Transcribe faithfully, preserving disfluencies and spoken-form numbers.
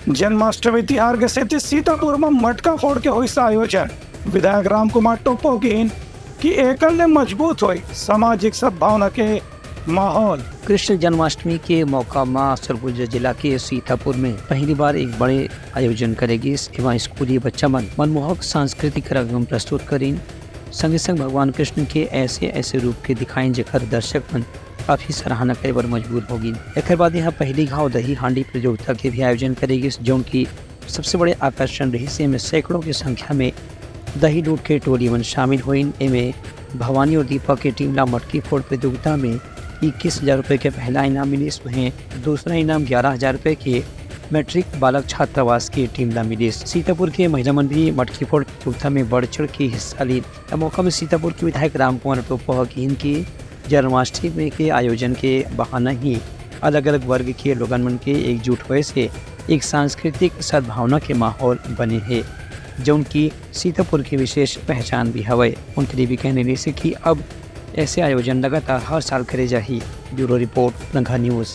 जन्माष्टमी तिहार के सेती सीतापुर म मटका फोड़ के होइस आयोजन। विधायक रामकुमार टोप्पो कहिन कि एकर ले मजबूत होई सामाजिक सद्भावना के माहौल। कृष्ण जन्माष्टमी के मौका म सरगुजा जिला के सीतापुर में पहली बार एक बड़े आयोजन करे गिस। एमा स्कूली बच्चा मन मनमोहक सांस्कृतिक कार्यक्रम प्रस्तुत करिन। संगे संग भगवान कृष्ण के ऐसे ऐसे रूप के दिखाइन, जेकर दर्शक मन काफी सराहना करे बर मजबूर हो गिन। एकर बाद यहाँ पहली घाव दही हांडी प्रतियोगिता के भी आयोजन करे गिस, जौन की सबसे बड़े आकर्षण रहिस। एमे सैकड़ों की संख्या में दही लूट के टोली मन शामिल होइन। एमे भवानी और दीपक के टीम ला मटकी फोड़ प्रतियोगिता में इक्कीस हजार रुपए के पहला इनाम मिलिस, वहीं दूसरा इनाम ग्यारह हजार रुपए के मैट्रिक बालक छात्रावास की टीम ला मिलिस। सीतापुर के महिला मन भी मटकी फोड़ प्रतियोगिता में बढ़ चढ़ के हिस्सा ली। ए मौका में सीतापुर के विधायक रामकुमार टोप्पो ह कहिन कि जन्माष्टमी के आयोजन के बहाना ही अलग-अलग वर्ग के लोगन मन के एकजुट होए से एक सांस्कृतिक सद्भावना के माहौल बने हे, जौन की सीतापुर के विशेष पहचान भी हवय। उनके ये भी कहना रहिस कि अब ऐसे आयोजन लगातार हर साल करे जाही। ब्यूरो रिपोर्ट, नंगा न्यूज।